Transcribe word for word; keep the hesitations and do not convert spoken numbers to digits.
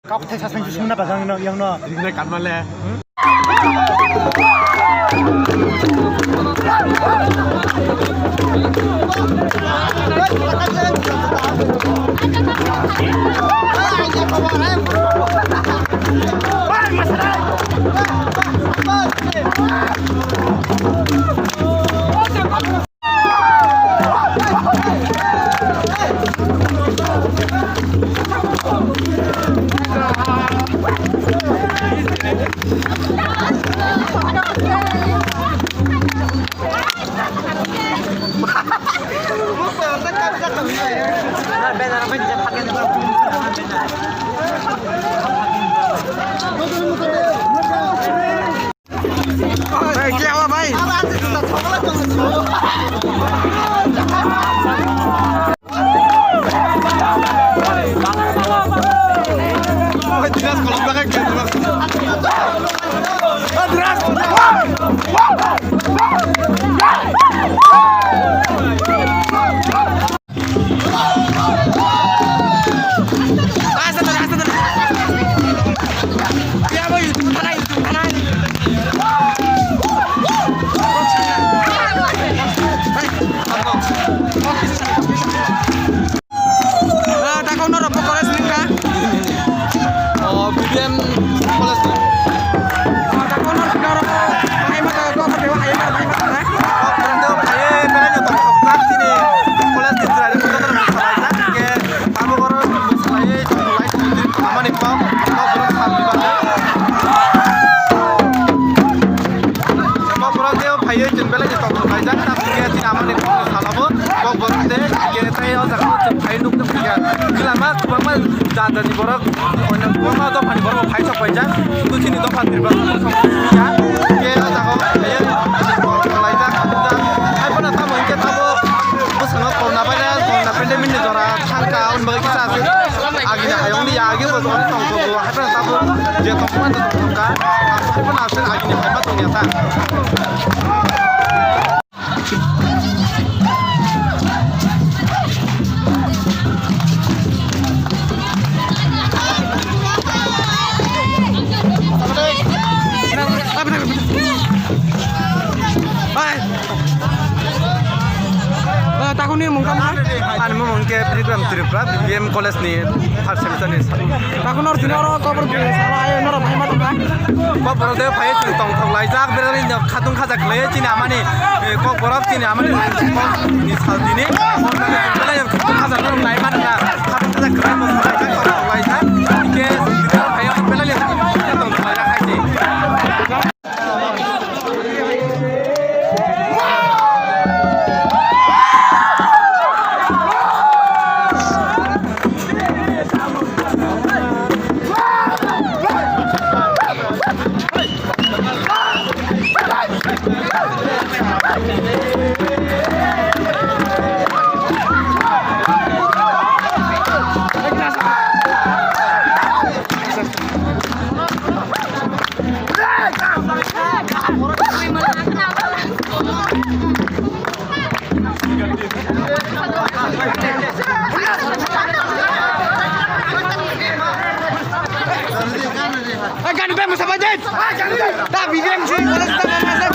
Kok thai sa sang sung na ba gang no yang no. Ring na kan ma le. Hey, kya hua bhai? Ah, takok norok bo college ni wngkha. O, B B M college ni. Ah, takok norok norok bo bahai mata, kok bo bahai mata, bahai mata na? Kok bo bahai mata, bahai mata na? Kok bo bahai mata, bahai mata na? College ni chwrai rok joto no salai jak, hingke tabuk oro salai, salai, amani kok, kok bo salai bagwi. Kokborok tei o phaiwi chwng belai ni tongthok laijak, tamni khe chini amani kokni salo bo kokborok tei khe tei o jaga o chwng phaiwi nuknwi phaikha. Chwla ma kwbangma jat jat ni borok, kwbangma dopha ni borok phai sok paijak, kintu chini dopha Tripura no sok ya. Khe o jaga o phaiwi tongthok laijak, hamjak. Hai phano tamo hinkhe tamo bwskango corona virus, corona pandemic ni jora thangkha, aboni bagwi kisa aswk agini hayung ni ya, agi bo tongthok bo, hai phano tamo je tongthok man tongthok kha, hai phano aswk agini hai ma tongya ta. Hai. Eh, takuni mung tamo? Ani mung khe Tripura, Tripura, B B M college ni third semester ni. Takun or juni oro kobor bi sala ayo noro bhai ma tongkha. Kobor de phai chwng tongthok laijak, berani khatung khaja khlai chini amani, eh, kokborok chini amani ni sal dini. Belai khatung khaja noro nai ma tongkha. Khatung khaja khlai mo laijak, tongthok laijak. Ke phai belai tongthok laijak hai se. Gani bai musa bai dai. Da B B M si, college da mama sa.